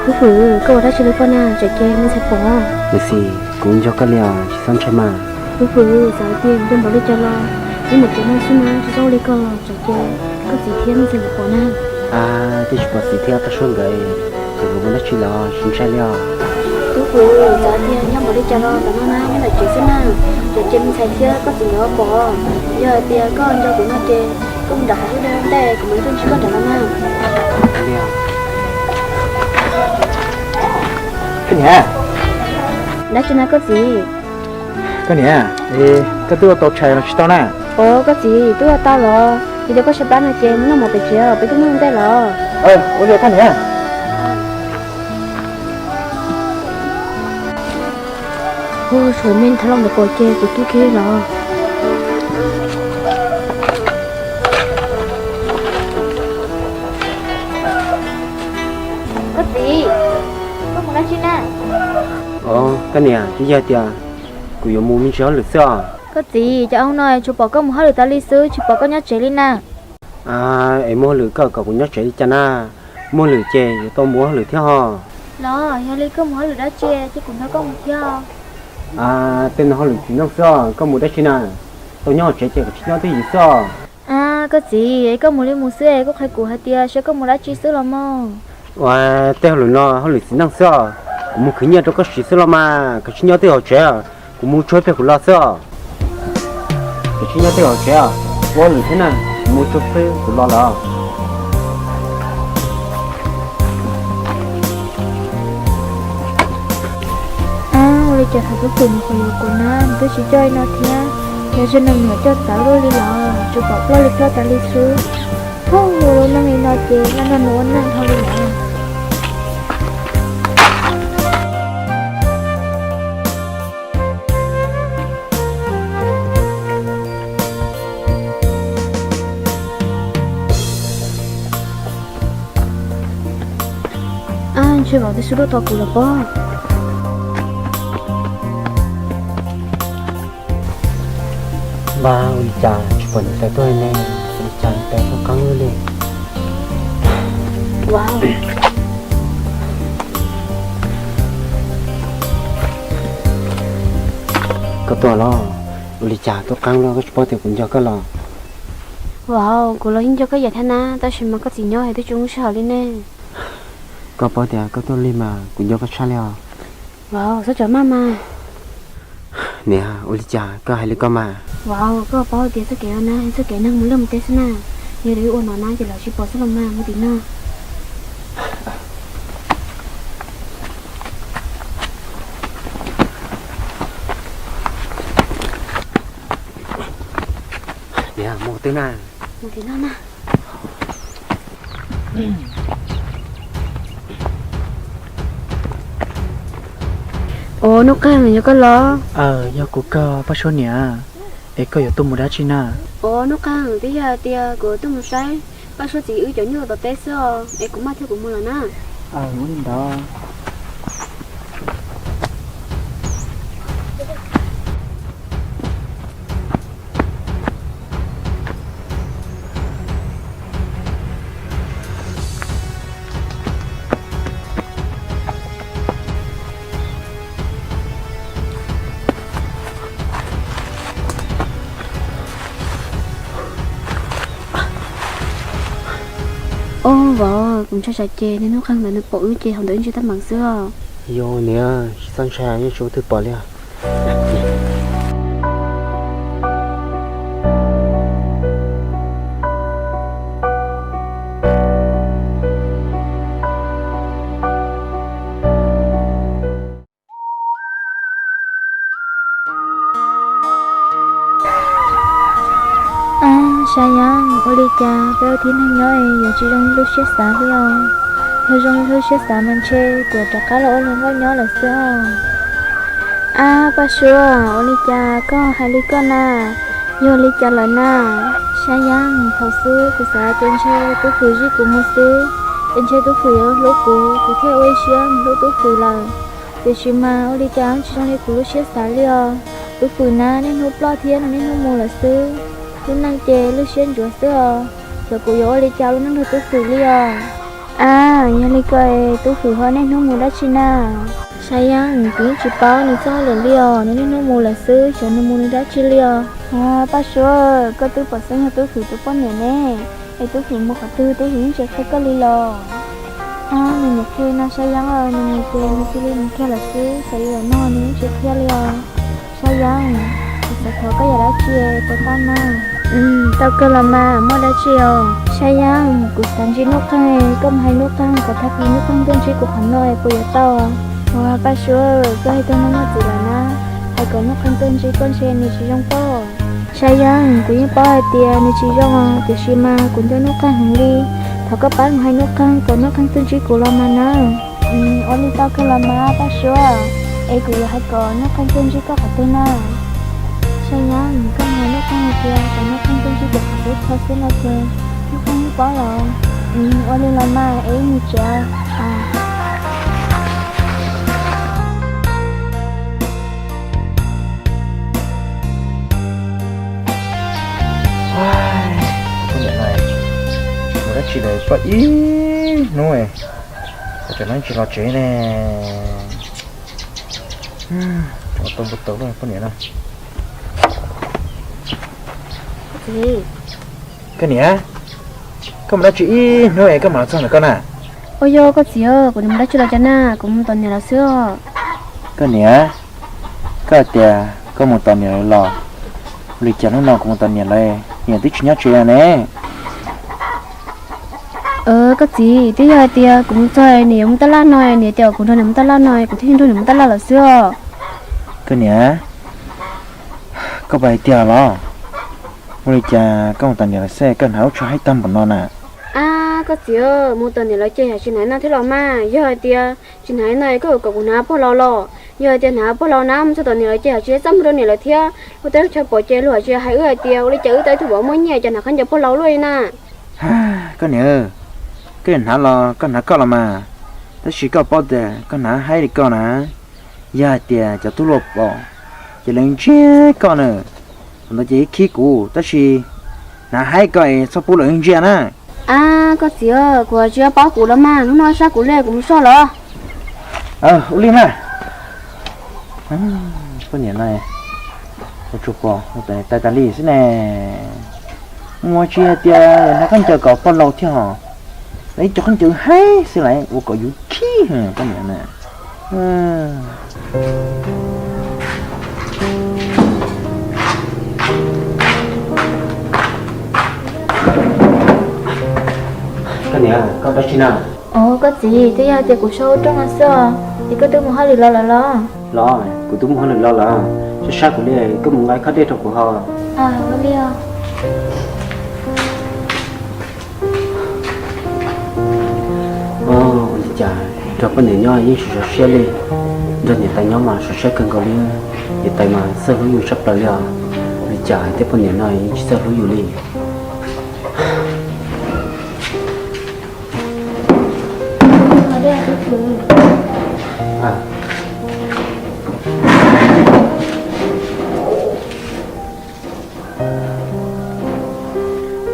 Tub Fwm, koj ua dab tsi li koj na, tsam ces me ntxhais pom. Niam Xis, kuv nco koj li os, tsis txhob ntshai mas. Tub Fwm, txawm hais tias nco npaum li cas los wb niam txiv neej xwb na, tsis txhob ua li koj los tsam ces koj txiv thiab me ntxhais nkawd pom na. Twb tsis pom txiv thiab Paj Suab nkawd, txawm nkawd mus dab tsi los tsis ntshai li os. Tub Fwm, txawm hais tias nco npaum li cas los tam no na nyob ntawm tsev xwb na, tsam ces me ntxhais thiab koj txiv nkawd pom. Yog hais tias koj nco kuv no ces koj mus nram hav ib ntej, kuv mam tuaj ntsib koj nram no na. Koj niam. Dab tsi na koj txiv? Koj niam, koj twb ua tau tshais los tsis tau na? Ua koj txiv, twb ua tau los, yog tias koj sab plab no ces mus noj mov pem tsev, peb twb mus ntej los. Ua li koj niam. Hu tshuav me nthav los ntawm pom ces kuv tu kiag los. Koj txiv, koj mus dab tsi na? Koj niam, twb yog tias kuv yuav mus me ntsis hauj lwm xwb os. Koj txiv, cas hnub no tsuas pom koj mus hauj lwm tas li xwb, tsis pom koj nyob tsev li na. Es muaj hauj lwm koj kom kuv nyob tsev li cas na? Muaj hauj lwm ces yuav tau mus hauj lwm thiab ho. Los yog li koj mus hauj lwm dab tsi ces kuv nrog koj mus thiab. Tej no hauj lwm txiv neej xwb os, koj mus dab tsi na? Tau nyob hauv tsev ces koj tsis nyob twj ywm xwb os. Koj txiv, koj mus li mus xwb es koj qhia kuv hais tias saib koj mus dab tsi xwb los mas. Ua, tej hauj lwm no hauj lwm txiv neej xwb os, kuv mus khwv nyiaj rau koj siv xwb los mas, koj tsis nyob twj ywm hauv tsev os, kuv mus tsuag plig kuv los xwb os. Koj tsis nyob twj ywm hauv tsev os, ua hauj lwm thiab na, kuv mus tsuag plig kuv los lawm. Ab, ua li cas thaum Tub Fwm nws qhuas yuav kuv na nws twb tsis coj li no thiab, yog tsis nws niam coj txawv luaj li los tsuas pom ploj li ploj tas li xwb. Phooj, ua lub neej li no ces laj nrog nws ua neej dhau li lawm. Ab, ntshe vauv twb xub lub tau kuv los pob. Npab, ua li cas tsis pom niam tais tuaj ne? Ua li cas niam tais tuaj qeeb luaj li? Koj tuaj los? Ua li cas tuaj qeeb luaj, koj tsis paub tias kuv nco koj los? Vauv, kuv los yeej nco koj ib yam thiab na, tab sis mas koj txiv nyob es twb tsis zoo sij hawm li ne. Koj paub tias koj tuaj lig mas kuv nco koj tshaj li os. Vauv, txhob tso maj mas. Niam, ua li cas koj hais li koj mas? Vauv, koj paub tias txoj kev no na, txoj kev neeg mus liaj mus teb xwb na. Yog li wb ua no na ces lawv tsis pom xwb los mas, mus tim no. Niam, mus twg na? Mus tim no na. Ua, Nuj Qeej, yog koj los? Aws, yog kuv kawg Paj Suab niam. Es koj yuav tuaj mus dab tsi na? Ua, Nuj Qeej, twb yog hais tias kuv tuaj mus saib Paj Suab txiv wb cov nyuj tom teb xwb os, es kuv maj thiab kuv mus lawm na. Aws, ua li ntawd. Ob, vauv, kuv ntshai tsam ces niag Nuj Qeej ntawd nws pom wb ces hauv ntawd wb ntsib teeb meem xwb os. Yog niam, tsis txhob ntshai, yeej tsis muaj leej twg pom li os. Ab, Sab Yeeb, ua li cas peb ua tib neeg nyob es yuav tsis zoo li lub siab xav li os? Yog zoo li lub siab xav mas ntshe kuv rov qab los ua luag nkauj nyob lawm xwb os. Ab, Paj Suab, ua li cas koj hais li koj na? Yog li cas lawm na? Sab Yeeb, thaum xub kuv xav ces ntshe Tub Fwm zij kuv mus xwb, es ntshe Tub Fwm yuav hlub kuv, kuv thiaj ua ib siab mus hlub Tub Fwm lawm. Tiam sis mas ua li cas tsis zoo li kuv lub siab xav li os. Tub Fwm na niaj hnub ploj thiab nws niaj hnub mus lawm xwb. Lub neej ces lwj siab ntsuav xwb os. Xyov kuv yuav ua li cas ua lub neej nrog Tub Fwm li os. Ab, yog li ko es Tub Fwm ho niaj hnub mus dab tsi na? Sab Yeeb, kuv yeej tsis paub nws txoj hauj lwm li os, nws niaj hnub mus lawm xwb, xyov nws mus nws dab tsi li os. Paj Suav, koj twb pom xeeb yog Tub Fwm tus poj niam ne, es Tub Fwm mus qhov twg Tub Fwm yeej tsis qhia koj li los? Nws niam qhia no Sab Yeeb, nws mus ces nws cia li mus kiag lawm xwb, xyov yuav los nug nws yeej tsis qhia li os. Sab Yeeb, kuv xav thov koj yam dab tsi puas tau na? Tau kawg los mas, muaj dab tsi os? Sab Yeeb, kuv xav ntsib Nuj Qeeg, koj mus hais Nuj Qeeg kom tag kis Nuj Qeeg tuaj ntsib kuv qhov no puas yuav tau? Ua Paj Suav, koj hais tug no muaj txiv lawm na, hais kom Nuj Qeeg tuaj ntsib koj ntshe nws tsis zoo pob. Sab Yeeb, kuv yeej paub hais tias nws tsis zoo os, tiam sis mas kuv nco Nuj Qeeg heev li. Thov koj pab mus hais Nuj Qeeg kom Nuj Qeeg tuaj ntsib kuv los mas na. Ua li tau kawg los mas Paj Suav, es kuv yuav hais kom Nuj Qeeg tuaj ntsib koj qhov twg na? Sab Yeeb, koj mus hais Nuj Qeeg hais tias kom Nuj Qeeg tuaj ntsib kuv qhov teb chaws xwb no ces Nuj Qeeg yeej paub los. Ua li los mas es wb mus tsev. Poj niam no mus dab tsi lawm poj ib hnub, tam no tsis los tsev ne. Tau npau taws poj niam no. Koj niam, koj mus dab tsi ib hnub es koj mam los txog ntawm koj na? Ua yog koj txiv, kuv mus dab tsi los cas na, kuv mus tos niam lawv xwb os. Koj niam, koj tias koj mus tos niam lawv los, ua li cas hnub no kuv mus tos niam lawv, niam twb tsis nyob tsev ne? Koj txiv, twb yog hais tias kuv mus txog niam yuav mus taj laj no, niam tias kuv nrog niam mus taj laj no, kuv thiaj nrog niam mus taj laj lawm xwb os. Koj niam, koj puas hais tiag los? Ua li cas koj mus tos niam lawv xwb koj hnav lub tsho haib tag npaum no na? Ab, koj txiv, mus tos niam lawv ces yam tsis hnav no thiab los mas, yog hais tias tsis hnav no koj kom kuv hnav pog laus los? Yog hais tias hnav pog laus na mus txog tom niam lawv ces yam tsis txaj muag rau niam lawv thiab, ua tej lub chaw pom ces luag tsis hais wb hais tias ua li cas wb tau ib tug vauv muaj nyiaj cas hnav khaub ncaws pog laus luaj li na. Koj niam, koj yuav hnav los koj hnav koj los mas, tab sis koj paub tias koj hnav haib li koj na, yog hais tias cov tub hluas pom ces lawv ntsia koj na, thaum ntawd ces ib khib kuv, tab sis hnav haib koj es txhob pub lawv ntsia na. Ab, koj txiv, kuv tsis paub kuv los mas, hnub no sab kuv li kuv mus so los. Ua li mas. Poj niam no ua tsuas pom ua tas tas li xwb ne. Mus tsis hais tias hnav khaub ncaws kom pog laus thiab hos, lawv ib co khaub ncaws haib xwb lawv ua kom yus khib poj niam na. Koj niam, koj dab tsi na? Os, koj txiv, twb yog tias kuv so ua rooj no xwb os, es koj twb mus hauj lwm los lawm los? Los, kuv twb mus hauj lwm los lawm. Sab sab kuv li, koj mus nqa khob dej rau kuv haus. Ua li os. Ua li cas nrog poj niam nyob yeej tsis sov siab li, nrog niam tais nyob mas sov siab kawg nkaus li, niam tais mas txawj hlub yus tshaj plaws li os, ua li cas tej poj niam no yeej tsis txawj hlub yus li.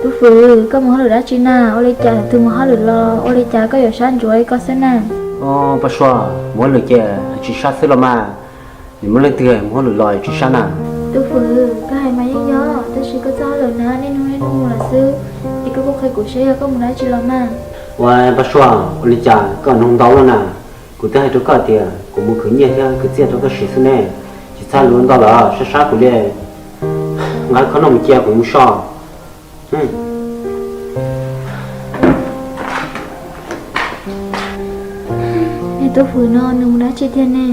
Tub Fwm, koj mus hauj lwm dab tsi na? Ua li cas thaum twg mus hauj lwm los ua li cas koj yuav sab ntsuav li ko xwb na? Paj Suav, mus hauj lwm ces tsis sab xwb los mas, nim muaj leej twg mus hauj lwm los tsis sab na? Tub Fwm, koj hais mas yeej yog, tab sis koj txoj hauj lwm na niaj hnub niaj hnub mus lawm xwb, es koj kuj qhia kuv saib yog koj mus dab tsi los mas. Ua Paj Suav, ua li cas koj nug ntau luaj na? Kuv twb hais rau koj tias kuv mus khwv nyiaj thiab khwv txiaj rau koj siv xwb ne, tsis txhob luag ntau lawm, sab sab kuv li. Nqa khob noj mus cia kuv mus so. Niag Tub Fwm no nws mus dab tsi tiag ne?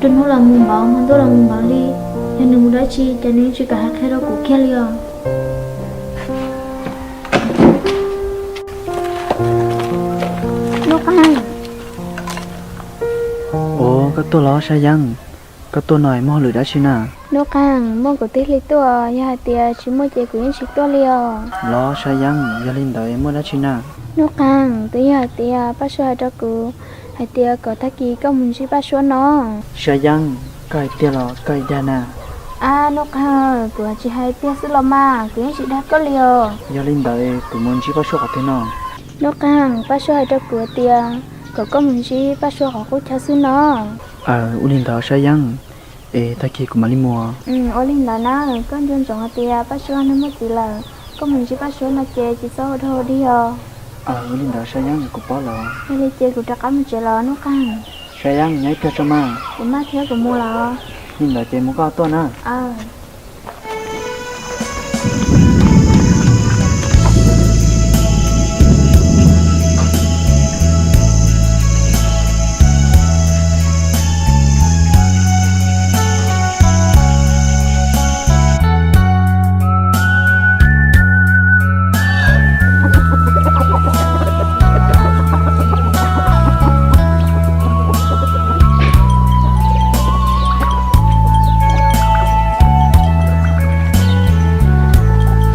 Nruab hnub los mus npaum, hmo ntuj los mus npaum li. Yog nws mus dab tsi ces nws yeej tsis kam hais qhia rau kuv kiag li os. Nuj Qeeg. Ua, koj tuaj los Sab Yeeb? Koj tuaj no muaj hauj lwm dab tsi na? Nuj Qeeg, muaj kuv tib hli tuaj, yog hais tias tsis muaj ces kuv yeej tsis tuaj li os. Los Sab Yeeb, yog li ntawd muaj dab tsi na? Nuj Qeeg, twb yog hais tias Paj Suav hais rau kuv hais tias kom tag kis koj mus ntsib Paj Suav no. Sab Yeeb, koj hais tiag los koj hais dag na? Ab Nuj Qeeg, kuv tsis hais tiag xwb los mas, kuv yeej tsis dag koj li os. Yog li ntawd kuv mus ntsib Paj Suav qhov twg no? Hnub Qaab, Paj Suab hais rau kuv tias kom koj mus ntsib Paj Suab qhov qub chaw xwb no. Aw, ua li ntawd Sab Yeeb, es tag kis kuv mam li mus. Ua li ntawd na, koj nco ntsoov hais tias Paj Suab nws muaj txiv lawm, koj mus ntsib Paj Suab no ces tsis txhob ua dog ua dig os. Aw, ua li ntawd Sab Yeeb, kuv paub lawm. Yog li ces kuv rov qab mus tsev los Hnub Qaab. Sab Yeeb, nyob ib pliag tso mas. Kuv maj thiab kuv mus los. Li ntawd ces mus koj tuaj na.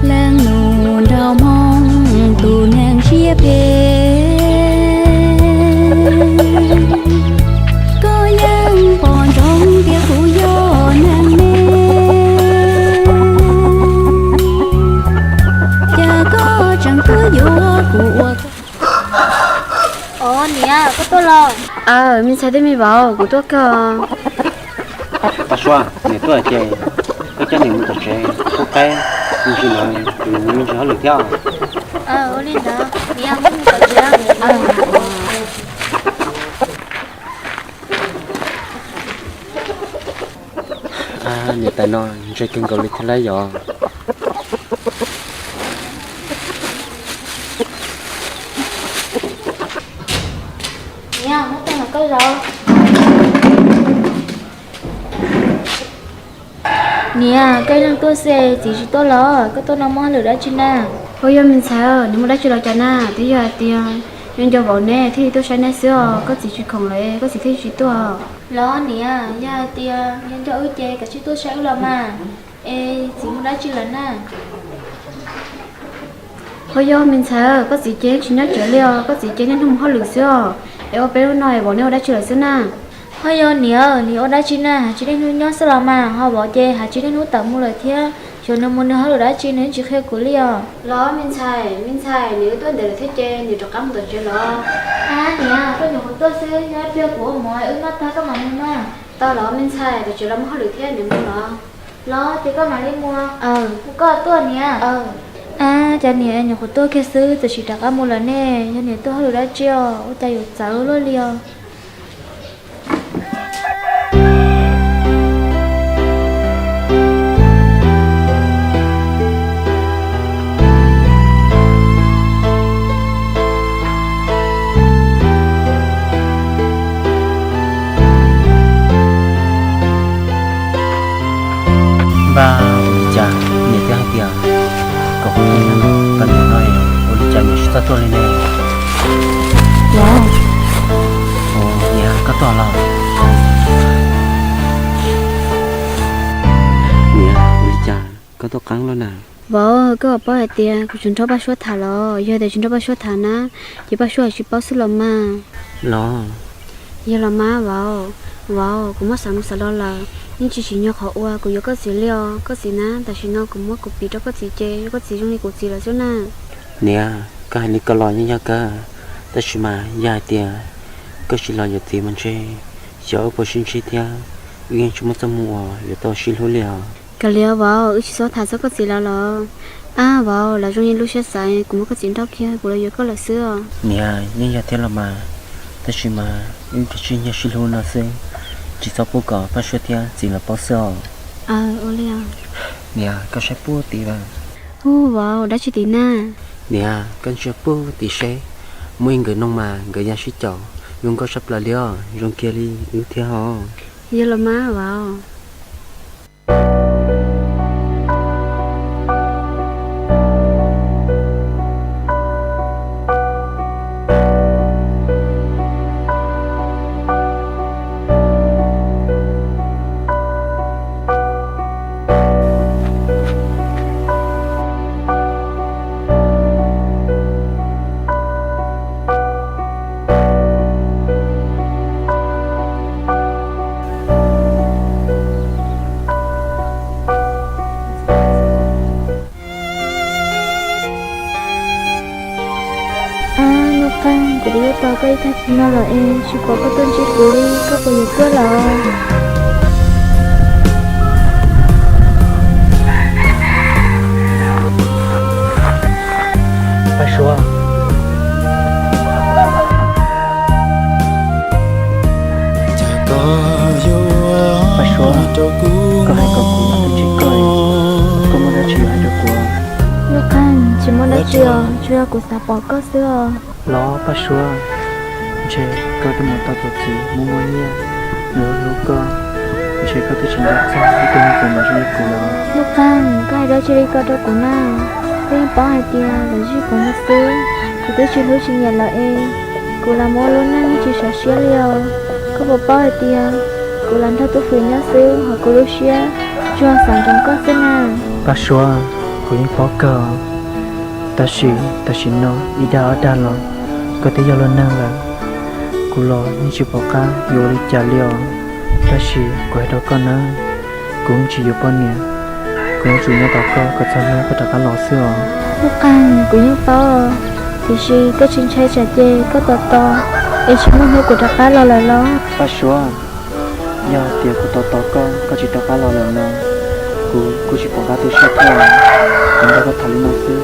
Leej nus nraug Hmoob tus neeg siab phem, koj yeej pom ntsoov tias kuv yog neeg me, cas koj tseem tuaj yuav kuv ua Aw, niam, koj tuaj los? Aw, me ntxhais thiab me vauv, kuv tuaj kawg. Paj Suab, niam tuaj ces koj coj niam mus tom tsev, kuv qab, me ntsis ntawd kuv yuav mus me ntsis hauj lwm thiab. Aw, ua li ntawd, niam, koj mus tom tsev. Niam tais no ntse kawg nkaus li thiab lauj yom. Niam, muab tej no koj zaum. Niam, koj ib leeg tuaj xwb, txiv tsis tuaj los? Koj tuaj no muaj hauj lwm dab tsi na? Ua yog me ntxhais, nws muaj dab tsi los cas na? Twb yog hais tias nco nco vauv neb thiaj li tuaj saib neb xwb os, koj txiv tsis khoom lawm koj txiv thiaj tsis tuaj. Los niam, yog hais tias nco nco wb ces kav tsij tuaj saib wb los mas. Es txiv mus dab tsi lawm na? Ua yog me ntxhais, koj txiv ces tsis nyob tsev li os, koj txiv ces niaj hnub mus hauj lwm xwb os. Es ua peb lub no es vauv neb ua dab tsi lawm xwb na? Ho yog niam, nws ua dab tsi na, hais tsis niaj hnub nyob xwb los mas, ho vauv ces hais tsis niaj hnub tawm mus lawm thiab. Xyov nws mus nws hauj lwm dab tsi nws yeej tsis qhia kuv li os. Los me ntxhais, me ntxhais, nws wb tuaj ntev lawm thiab ces nws rov qab mus tom tsev los. Ab niam, koj nyuam qhuav tuaj xwb, nyob ib pliag kuv ua mov wb noj tag koj mam mus mas. Tau los me ntxhais, tom tsev los muaj hauj lwm thiab, nws mus los. Los ces koj mam li mus. Koj tuaj niam. Ab, cas niam nyuam qhuav tuaj kiag xwb txawm sim rov qab mus lawm ne, yog niam tuaj hauj lwm dab tsi os, ua cas yuav txawv luaj li os. Npaj, ua li cas niam twb hais tias kom kuv tuaj nyob tom ntawm no, ua li cas niam tsis txawj tuaj li ne? Niam, koj tuaj los? Niam, ua li cas koj tuaj qeeb loj na? Vauv, koj puas paub hais tias kuv tsis nrog Paj Suab tham los? Yog tias tsis nrog Paj Suab tham na, ces Paj Suab tsis paub xwb los mas. Los? Yog los mas vauv. Vauv, kuv muab xav mus xav los lawm, yeej tsis tsim nyog qhov uas kuv yuav koj txiv li os. Koj txiv na, tam sim no kuv muab kuv piv rau koj txiv ces koj txiv zoo li kuv txiv lawm xwb na. Niam, koj hais li ko los yeej yog kawg, tab sis mas yog hais tias koj tsis los yuav txiv mas ntshe xyov wb puas sib ntsib thiab, wb yeej tsis muaj txoj hmoo uas yuav tau sib hlub li os. Kav liam vauv, wb tsis txhob tham txog koj txiv lawv los. Ab vauv, lawv zoo li lub siab xaiv, kuv muab koj txiv nrauj kiag kuv los yuav koj lawm xwb os. Niam, yeej yog thiab los mas, tab sis mas wb kav tsij nyiag sib hlub no xwb, tsis txhob pub kom Paj Suab thiab txiv lawv paub xwb os. Aw, ua li os. Niam, koj saib puag tid mas. Hu vauv, dab tsi tid na? Niam, koj ntsia puag tid seb, muaj ib nkawd noog mas nkawd ya sib caum zoo nkauj sab plaws li os, zoo kiag li wb thiab os. Yog los mas vauv. Kuv yuav tos koj ib tag kis no lawm es tsis pom koj tuaj ntsib kuv li, koj puas yuav tuaj lawm? Paj Suav, Paj Suav, koj hais kom kuv mus ntsib koj, koj muaj dab tsi yuav hais rau kuv? Lub Qeej, tsis muaj dab tsi os, tsuas yog kuv xav pom koj xwb os. Los Paj Suav, ntshe koj twb mus tau tus txiv muaj muaj nyiaj, nws hlub koj, ntshe koj twb tsis nco txog ib tug me nyuam zoo li kuv lawm. Lub Qeej, koj hais dab tsi li ko rau kuv na? Koj yeej paub hais tias lawv zij kuv mus xwb, kuv twb tsis hlub tsis nyiam lawv es kuv los mus ua lub neej tsis sov siab li os. Koj puas paub hais tias kuv los nrog Tub Fwm nyob xwb, hos kuv lub siab tsuas xav ntsoov koj xwb na. Paj Suav, kuv yeej paub kawg, tab sis tam sim no ib dag ob dag los koj twb yog luag neeg lawm, kuv los yeej tsis pom qab yuav ua li cas li os. Tab sis kuv hais rau koj nawb, kuv yeej tsis yuav poj niam, kuv yuav tsum nyob tos koj kom txog hnub koj rov qab los xwb os. Lub Qeej, kuv yeej paub, tiam sis koj tsis ntshai tsam ces koj tos tos es tsis muaj hnub kuv rov qab los lawm los? Paj Suav, yog hais tias kuv tos tos koj, koj tsis rov qab los lawm no, kuv kuj tsis pom qab tu siab thiab. Kuv nrog koj tham li no xwb,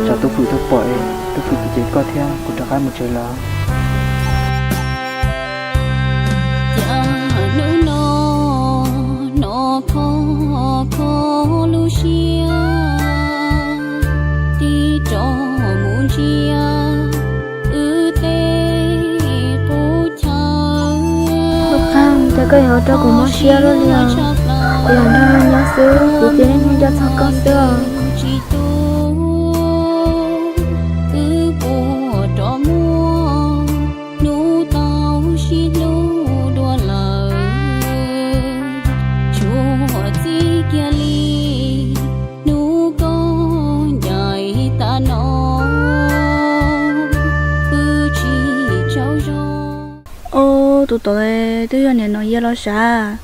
tsam Tub Fwm tuaj pom es Tub Fwm cem koj thiab kuv rov qab mus tsev lawm. Cas hnub no hnov kho kho lub siab, tig rov mus ntsia wb tej qub chaw. Lub Qeej, cas koj yuav ua rau kuv mob siab luaj li os? Kuv los nrog luag nyob xwb, kuv cia li nco txog koj xwb os. Tsis tu wb puas rov muaj hnub tau sib hlub dua lawm. Tshuav txij kiag li hnub koj ncaim tas no, wb tsis tsaug zog. Ob, tus tod twb yog niam Nom Yia los sav.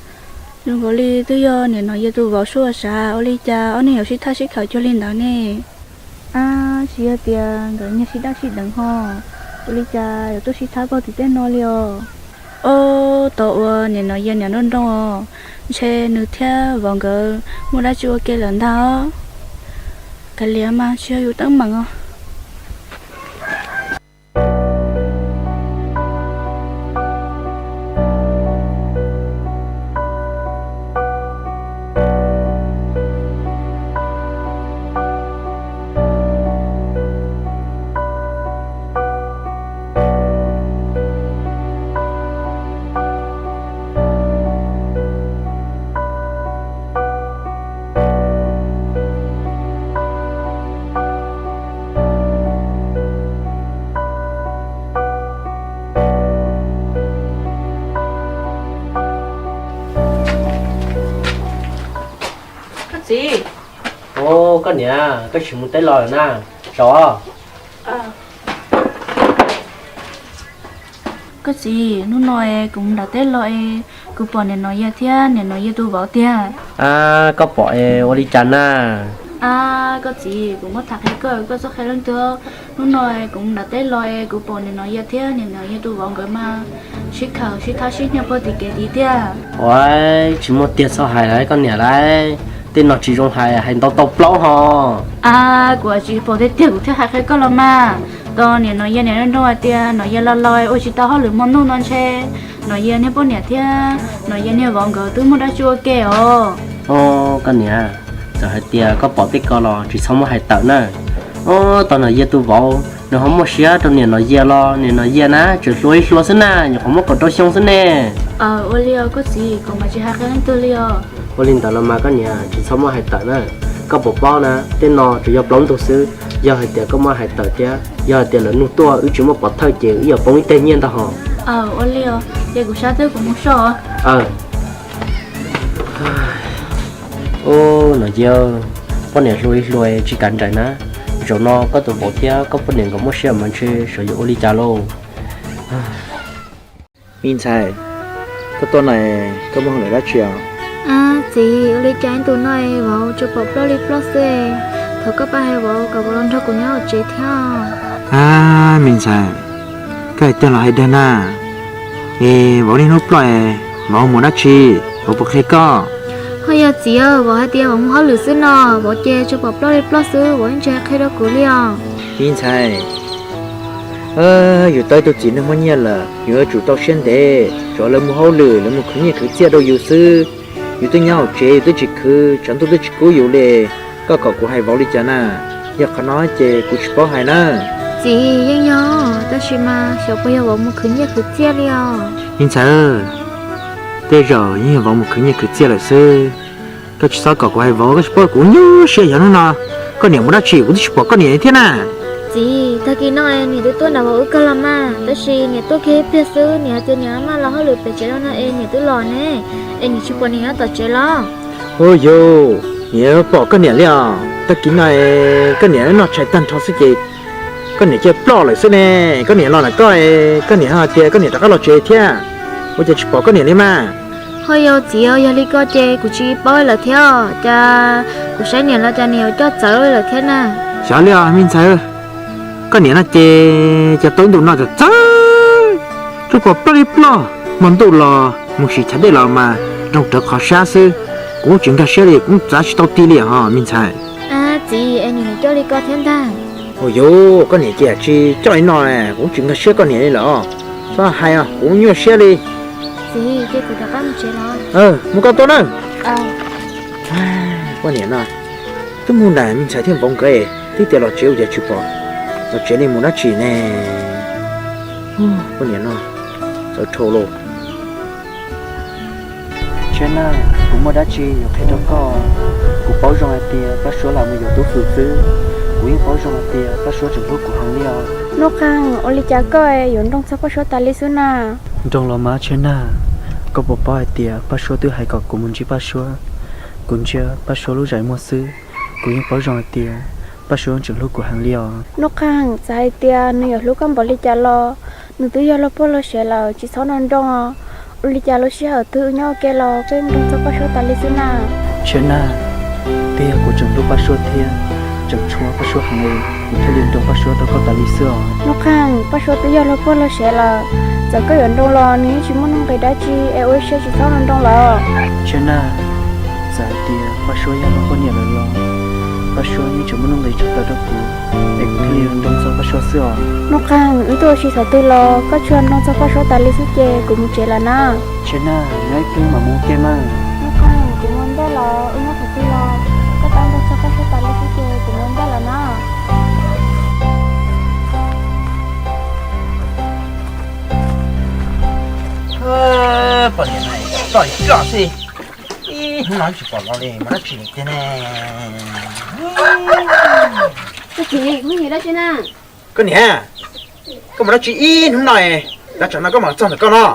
Zoo nkaus li twb yog niam Nom Yia tus vauv suab sav, ua li cas ob neeg yuav sib thab sib khaws cuag li ntawd ne? Ab, tsis yog tias nkawd nyiag sib daj sib deev ho, ua li cas yuav tuaj sib thab pog tim tej no li os? Ob, tos ua niam Nom Yia niam nroo nroo os, ntshe nws thiab vauv nkawd muaj dab tsi ua ke lawm ntag os. Kav liam mas tsis yog yus teeb meem os. Koj txiv. Ub, koj niam, koj tsis mus teb los lawm na? Zaum. Koj txiv, hnub no es kuv mus nram teb los es kuv pom niam Nom Yia thiab niam Nom Yia tus vauv tiag. Ab, koj pom es ua li cas na? Ab, koj txiv, kuv muab tham qhia koj, koj txhob qhia leej twg. Hnub no es kuv mus nram teb los es kuv pom niam Nom Yia thiab niam Nom Yia tus vauv nkawd mas sib khaws sib thab sib nyiag pog tim kev tid tiag. Ua, tsis muaj tiag, txhob hais lawm koj niam lauj. Tej no tsis zoo hais, hais ntau tau plaub ho. Ab, kuv tsis pom tiag tiag kuv thiaj hais qhia koj los mas. Tos niam Nom Yia niam nroo nroo hais tias Nom Yia laus laus ua tsis tau hauj lwm hmo ntuj no ntshe Nom Yia niag poj niam thiab Nom Yia niag vauv nkawd twb muaj dab tsi ua ke os. Ub, koj niam, txawm hais tias koj pom tej ko los tsis txhob muab hais tawm na. Ub, tos Nom Yia tus vauv nws ho muaj siab rau niam Nom Yia los niam Nom Yia na tseem hluas ib hluas xwb na, nyuam qhuav muaj kaum rau xyoo xwb ne. Aw, ua li os koj txiv, kuv mas tsis hais qhia leej twg li os. Ua li ntawd los mas koj niam tsis txhob muab hais tawm na. Koj puas paub na, tej no tsuas yog plaub ntug xwb. Yog hais tias koj muab hais tawm thiab yog hais tias lawv nug tuaj wb tsis muaj pov thawj ces wb yuav poob ib teg nyiaj ntag hos. Aw, ua li os, ces kuv sab twb kuv mus so. Aw. Ub, Nom Yia, poj niam hluas ib hluas tsis kav nraim na. Zaum no koj tus vauv thiab koj poj niam nkawd muaj siab mas ntshe xyov yuav ua li cas lauj. Me ntxhais, koj tuaj no koj muaj hauj lwm dab tsi os? Ab, txiv, ua li cas ib ntus no vauv tsuas pom ploj li ploj xwb. Thov koj pab hais vauv kom vauv los nrog kuv nyob hauv tsev thiab. Ab, me ntxhais, Koj hais tiag los hais dag na? Es vauv niaj hnub ploj es vauv mus dab tsi? Vauv puas qhia koj? Ho yog txiv, vauv hais tias vauv mus hauj lwm xwb no, vauv ces tsuas pom ploj li ploj xwb, vauv yeej tsis hais qhia rau kuv li os. Me ntxhais, yus tau ib tug txiv neej muaj nyiaj lawm, yus yuav tsum tau siab ntev, tsam lawv mus hauj lwm, lawv mus khwv nyiaj khwv txiaj rau yus xwb. Yus twb nyob hauv tsev, yus twb tsis khwv, tshav ntuj twb tsis kub yus li. Koj kom kuv hais vauv li cas na? Yog qhov no ces kuv tsis paub hais na. Txiv, yeej yog, tab sis mas xyov puas yog vauv mus khwv nyiaj khwv txiaj li os. Me ntxhais, tej zaum yeej yog vauv mus khwv nyiaj khwv txiaj lawm xwb. Koj tsis txhob kom kuv hais vauv, koj tsis paub kuv nyuaj siab xyov hnub no koj niam mus dab tsi kuv twb tsis pom koj niam li thiab na. Txiv, tag kis no es niam twb tuaj nram vauv wb kawg los mas, tab sis niam tuaj kiag ib pliag xwb, niam hais tias niam maj los hauj lwm pem tsev no no es niam twb los ne, es niam tsis pom niam nyob tom tsev los? Ua yus, niam pom koj niam li os. Tag kis no es koj niam noj tshais tag nrho xwb ces koj niam cia ploj lawm xwb ne. Koj niam los ntawm koj es koj niam hais tias koj niam rov qab los tsev thiab, ua cas tsis pom koj niam li mas? Ho yog txiv, yog li ko ces kuv tsis paub lawm thiab, cas kuv saib niam los cas niam yuav coj txawv lawm thiab na. Xyov li os me ntxhais, koj niam no ces cas tau ib ntus no txawv txawv, tsuas pom ploj li ploj, hmo ntuj los mus sim chav dej los mas nroo rawv qhov sab xwb. Kuv tsis nkag siab li, kuv txav tsis tau ti li ho me ntxhais. Txiv, es niam coj li ko thiab ntag. Ua yus, koj niam ces tsis coj li no, kuv tsis nkag siab koj niam li lawm. Txhob hais os, kuv nyuaj siab li. Txiv, ces kuv rov qab mus tsev los? Mus koj tuaj na. Poj niam no twb mus nram me ntxhais thiab vauv nkawd, twb tias los tsev ua cas tsis pom los tsev li mus dab tsi ne? Poj niam no txawv dhau lauj. Tsheb na, kuv muaj dab tsi yuav qhia rau koj. Kuv paub zoo hais tias Paj Suab lam mus yuav tub fwm xwb. Kuv yeej paub zoo hais tias Paj Suab tseem hlub kuv heev li os. Nuj Qeej, ua li cas koj yuav nroo txog Paj Suab tas li xwb na? Nroo los mas Tsheb na, koj puas paub hais tias Paj Suab twb hais kom kuv mus ntsib Paj Suab? Kuv ntsia Paj Suab lub zais muag xwb, kuv yeej paub zoo hais tias Paj Suab tseem hlub kuv heev li os. Nuj Qeej, txawm hais tias nws yuav hlub koj npaum li cas los nws twb yog luag pog luag sev lawm, tsis txhob nroo nroo os. Ua li cas lub sij hawm twg wb nyob ua ke los koj yeej nroo txog Paj Suab tas li xwb na. Tsheb na, twb yog kuv tseem hlub Paj Suab thiab tseem tshua Paj Suab heev li, kuv thiaj li nroo Paj Suab rau koj tas li xwb os. Nuj Qeej, Paj Suab twb yog luag pog luag sev lawm, txawm koj yuav nroo los nws yeej tsis muaj nuj nqis dab tsi es ua ib siab tsis txhob nroo nroo lawm. Tsheb na, txawm hais tias Paj Suab yog luag poj niam lawm los Paj Suab yeej tseem muaj nuj nqis tshaj plaws rau kuv, es kuv thiaj li nroo txog Paj Suab xwb os. Nuj Qeej, wb tuaj ua si thaum twg los koj tsuas nroo txog Paj Suab tas li xwb ces kuv mus tsev lawm na. Tsheb na, nyob ib pliag mam mus ua ke mas. Nuj Qeej, kuv mus ntej lawm, wb nyob thaum twg los koj tab nroo txog Paj Suab tas li xwb ces kuv mus ntej lawm na. Poj niam no ploj li ploj xwb, ib hnub no tsis pom los li, mus dab tsi tiag ne? Koj niam, koj mus dab tsi ib hnub no, tav tsam no koj mam txog ntawm koj no?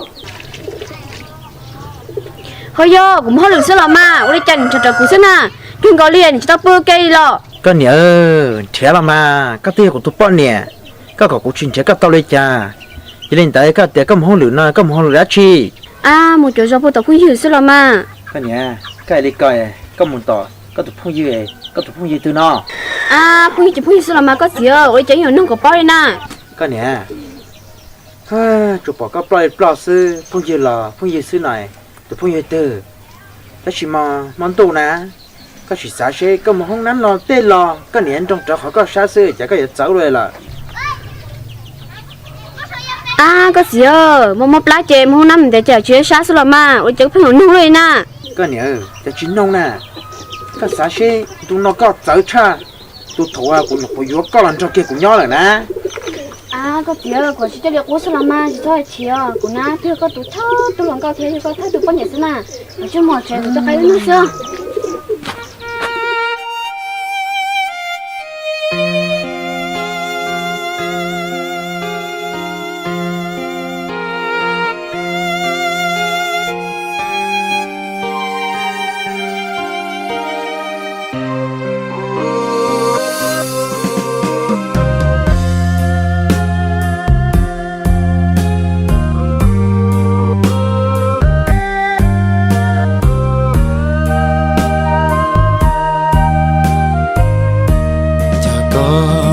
Ho yog kuv mus hauj lwm xwb los mas, ua li cas niam nrhiav rawv kuv xwb na? Kawg nkaus li niam tsis tau pw ua ke li los? Koj niam, nrhiav los mas, koj twb yog kuv tus poj niam, koj kom kuv tsis nrhiav koj tau li cas? Yog li ntawd koj tias koj mus hauj lwm no, koj mus hauj lwm dab tsi? Ab, mus cuav zos puag tom phooj ywg xwb los mas. Koj niam, koj hais li ko, koj mus tom koj tus phooj ywg, koj tus phooj ywg twg no? Ab, phooj ywg ces phooj ywg xwb los mas koj txiv, ua li cas yeej yuav nug kom paub li na? Koj niam, tsuas pom koj ploj li ploj xwb, phooj ywg los phooj ywg xwb no, tus phooj ywg twg? Tab sis mas hmo ntuj na, koj sim xav seb koj mus hoob nab los tej los koj niam nroo rawv qhov koj sab xwb ces koj yuav txawv ua luaj lawm. Ab, koj txiv, mob mob plab ces mus hoob nab ntev ces tsis sab xwb los mas, ua li cas koj pheej yuav nug luaj li na? Koj niam, cas tsis nug na, koj xav seb ntu no koj txawv tshaj tus thaum uas kuv nyuam qhuav yuav koj los nrog kiag kuv nyob lawm na. Ab, koj txiv, kuv tsis coj li qub xwb los mas, tsis txhob hais chim, kuv nab twb yog koj tus thawj tug hluas nkauj thiab yog koj thawj tus poj niam xwb na, kuv tsuas mus tsev, kuv rov qab wb nug xwb. Cas koj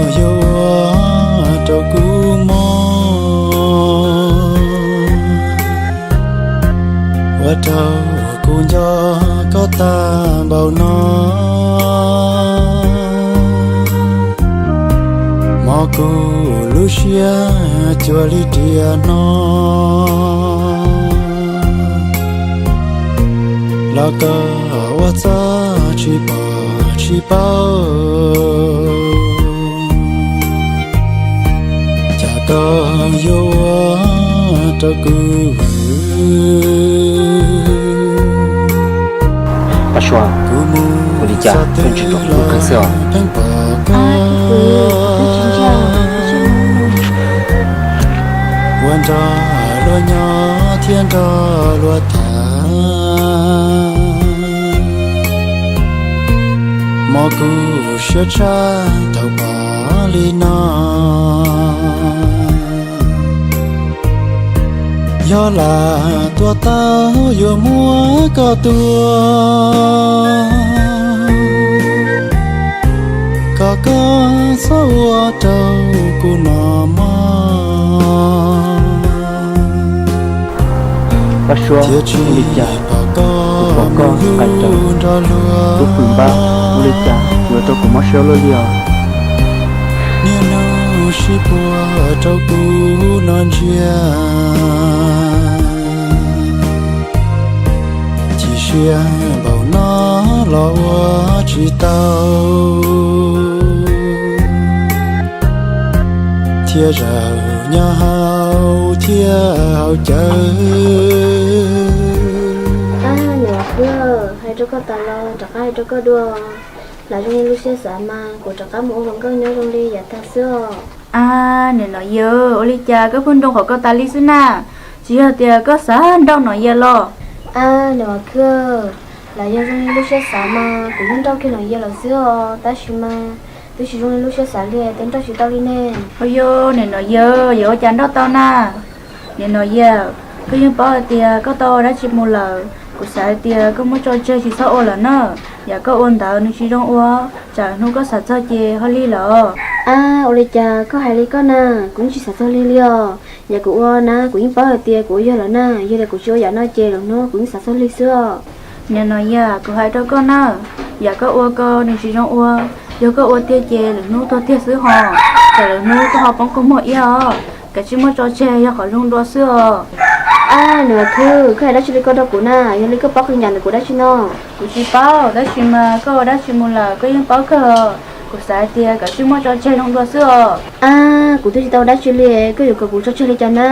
Siab cuag li riam hno, los koj ua txoj tsis pom tsis paub, cas koj yuav ua rau kuv. Paj Suav, ua li cas koj ntsia nraum lub qhov xwb os? Pheej pom koj ua nrog luag nyob thiab nrog luag tham, mob kuv siab tshaj thaum pom li no. Yog lam tua tau yuav muab koj tua, kom koj txhob ua rau kuv no mob. Paj Suav, ua li cas kuv pom koj nqa rau tub Fwm npab, ua li cas yuav rau kuv mob siab luaj li os? Niaj hnub sib puag rau kuv no ntsia, chim siab npaum no los ua tsis tau, thiaj zaum nyob hauv thiab hauv cawv. Ab, niam Khwb, hais rau koj tas los rov qab hais rau koj dua. Lam zoo li lub siab xav mas kuv rov qab mus ua hluas nkauj nyob zoo li yav tag xwb os. Ab, niam Nom Yias, ua li cas koj pheej nroo qhov ko tas li xwb na? Tsis yog tias koj xav nrauj Nom Yias los? Ab, niam Khwb, lam yog zoo li lub siab xav mas kuv yeej nrauj kiag Nom Yias lawm xwb os, tab sis mas twb tsis zoo li lub siab xav li, twb nrauj tsis tau li ne. Ua yog niam Nom Yias, yuav ua cas nrauj tau na? Niam Nom Yias, koj yeej paub hais tias koj tau ua dab tsi mus lawm, kuv xav hais tias koj muab tso tseg tsis txhob ua lawm na. Yam koj ua ntawd nws tsis zoo ua, tsam hnub koj xav txog ces ho lig lawm. Ab, ua li cas koj hais li koj na? Kuv yeej tsis xav txog lig li os. Yam kuv ua na kuv yeej paub hais tias kuv ua yog lawm na, yog tias kuv tsis ua yam no ces lwm hnub kuv yeej xav txog lig xwb os. Niam Nom Yias, kuv hais rau koj na, yam koj ua ko nws tsis zoo ua, yog koj ua tiag ces lwm hnub tuag tiag xwb hos, tsam lwm hnub koj ho poob kua muag iab os. Kav tsij muab tso tseg yog qhov zoo dua xwb os. Ab, niam Khwb, koj hais dab tsi li ko rau kuv na? Yog li koj paub qee yam ntawm kuv dab tsi no? Kuv tsis paub, tab sis mas koj ua dab tsi mus lawm koj yeej paub kawg. Kuv xav hais tias kav tsij muab tso tseg zoo dua xwb os. Ab, kuv twb tsis tau ua dab tsi li, koj yuav kom kuv tso tseg li cas na?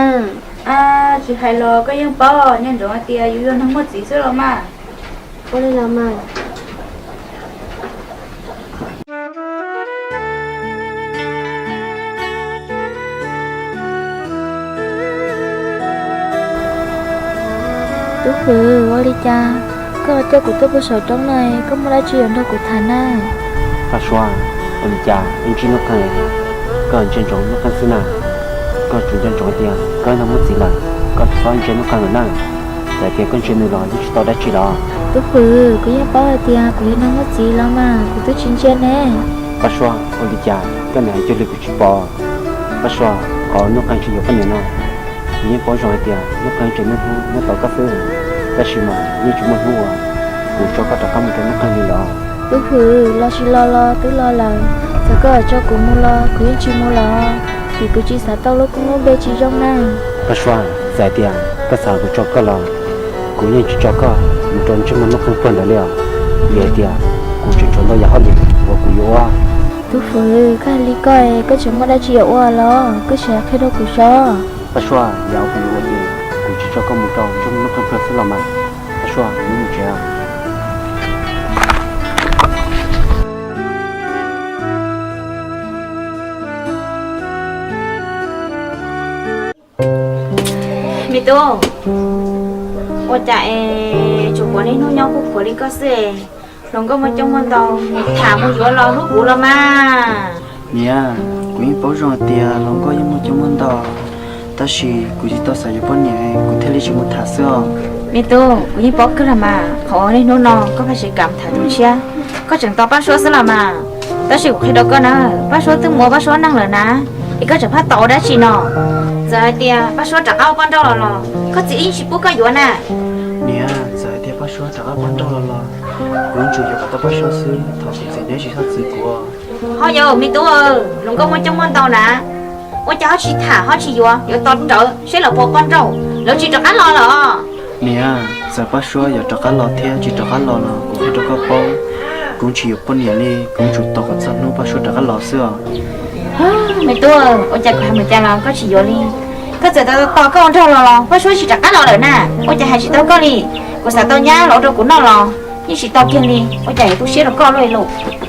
Ab, tsis hais los koj yeej paub, nco ntsoov hais tias yus yog neeg muaj txiv xwb los mas. Ua li los mas. Tub Fwm, ua li cas koj coj kuv tuaj puag saum roob no, koj muaj dab tsi yuav nrog kuv tham na? Paj Suav, ua li cas ib ntsis nuj qeeg, koj ntsia ntsoov nuj qeeg xwb na? Koj tsum nco ntsoov tias koj yog neeg muaj txiv lawm, koj txhob ntsia nuj qeeg lawm na. Txawm tias koj ntsia nws los yeej tsis tau dab tsi los. Tub Fwm, kuv yeej paub hais tias kuv yog neeg muaj txiv los mas kuv twb tsis ntsia ne. Paj Suav, ua li cas koj niaj hais cuag li kuv tsis pom? Paj Suav, qhov nuj qeeg tsis yuav koj niam no, kuv yeej paub zoo hais tias nuj qeeg tseem niaj hnub nyob tos koj xwb, tab sis mas yeej tsis muaj hnub uas kuv tso koj rov qab mus rau nuj qeeg li los. Tub Fwm, los tsis los los twb los lawm, txawm koj tso kuv mus los kuv yeej tsis mus los, vim kuv tsis xav tau lub koob lub npe tsis zoo na. Paj Suav, txawm tias koj xav kuv tso koj los, kuv yeej tsis tso koj mus rau ntsej muag nuj qeeg puag ntawd li os, vim hais tias kuv tseem tshuav ntau yam hauj lwm uas kuv yuav ua. Tub Fwm, koj hais li koj, koj tseem muaj dab tsi yuav ua los koj tseem qhia rau kuv saib. Paj Suav, yam uas kuv yuav ua ces kuv tsis tso koj mus rau ntsej muag nuj qeeg puag xwb los mas. Paj Suav, kuv mus tsev. Me tub, ua cas es tsuas pom niaj hnub nyob khuj khuav li koj xwb? Hluas nkauj muaj coob muaj ntau, mus tham mus yuav los hlub kuv los mas. Niam, kuv yeej paub zoo hais tias hluas nkauj yeej muaj coob muaj ntau, tab sis kuv tsis tau xav yuav poj niam, kuv thiaj li tsis mus tham xwb os. Me tub, kuv yeej paub kawg los mas, qhov uas niaj hnub no koj pheej tsis kam tham tus tshiab, koj tseem tos Paj Suav xwb los mas. Tab sis kuv qhia rau koj na, Paj Suav twb mus ua Paj Suav neeg lawm na, es koj tseem pheej tos ua dab tsi no? Txawm hais tias Paj Suav rov qab ua poj nrauj los los, koj txiv yeej tsis pub koj yuav na. Niam, txawm hais tias Paj Suav rov qab ua poj nrauj los los, kuv yeej tsuas yuav kom tau Paj Suav xwb, thov kuv txiv neb tsis txhob txwv kuv. Ho yog me tub, hluas nkauj muaj coob muaj ntau na, Ua cas ho tsis tham ho tsis yuav, yuav tos rawv seb lawv puas quaj nrauj, lawv tsis rov qab los lawm. Niam, txawm Paj Suab yuav rov qab los thiab tsis rov qab los los kuv qhia rau koj paub, kuv tsis yuav poj niam li, kuv yuav tsum tos kom txog hnub Paj Suab rov qab los xwb os. Me tub, ua cas kuv hais mus cas los koj tsis yuav li? Koj txawm tos tos koj ua nraug los los Paj Suab tsis rov qab los lawm na, ua cas hais tsis tau koj li? Kuv xav tau nyab los rau kuv noj los yeej tsis tau kiag li, ua cas yuav tu siab rau koj luaj li lauj?